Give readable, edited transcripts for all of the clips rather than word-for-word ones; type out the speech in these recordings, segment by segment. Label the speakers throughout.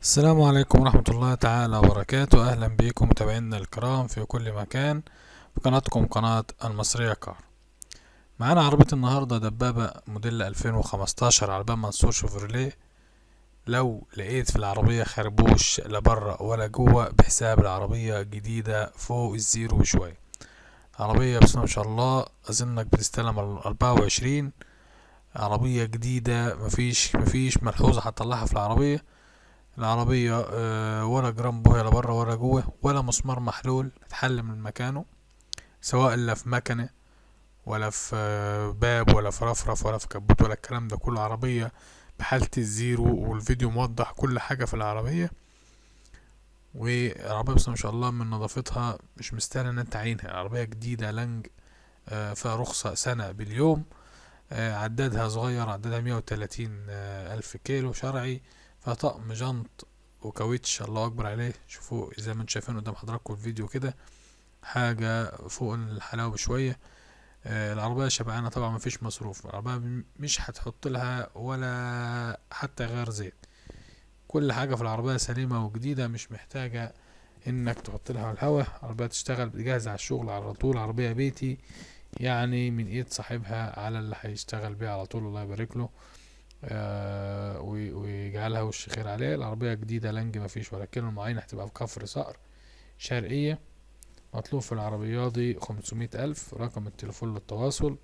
Speaker 1: السلام عليكم ورحمة الله تعالى وبركاته. أهلا بكم متابعينا الكرام في كل مكان في قناتكم قناة المصرية كار. معانا عربية النهاردة دبابة موديل 2015 عربية منصور شيفروليه. لو لقيت في العربية خربوش لا بره ولا جوه بحساب العربية جديدة فوق الزيرو بشوية. عربية بسم الله ما شاء الله أظنك بتستلم 24، عربية جديدة مفيش ملحوظة هتطلعها في العربية. العربية ولا جرام بوية لا بره ولا جوه، ولا مسمار محلول اتحل من مكانه، سواء لا في مكنة ولا في باب ولا في رفرف ولا في كبوت ولا الكلام ده كله. عربية بحالة الزيرو، والفيديو موضح كل حاجة في العربية. والعربية بس ما شاء الله من نظافتها مش مستاهلة ان انت عينها. عربية جديدة لنج، فيها رخصة سنة باليوم، عدادها صغير، عدادها 130 ألف كيلو شرعي، فطقم جنط وكاوتش الله اكبر عليه. شوفوا زي ما انتم شايفين قدام حضراتكم الفيديو كده، حاجة فوق الحلاوة بشوية. العربية شبعانة طبعا، مفيش مصروف، العربية مش هتحط لها ولا حتى غير زيت، كل حاجة في العربية سليمة وجديدة، مش محتاجة انك تحط لها الهوا. عربية تشتغل جاهزة على الشغل على طول، عربية بيتي يعني من ايد صاحبها على اللي هيشتغل بيها على طول، الله يبارك له ويجعلها وش خير عليه. العربية جديدة لنج مفيش ولا كلمة معينة، هتبقى في كفر صقر شرقية. مطلوب في العربية دي 500,000. رقم التليفون للتواصل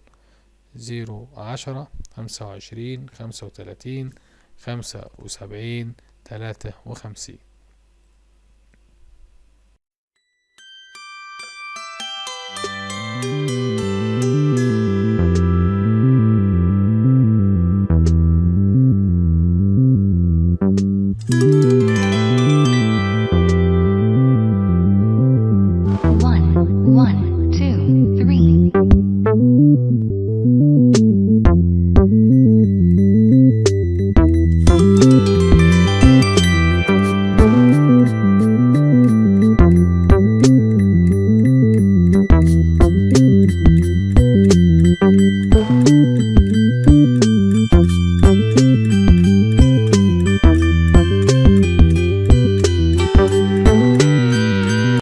Speaker 1: 010 25 35 75 53.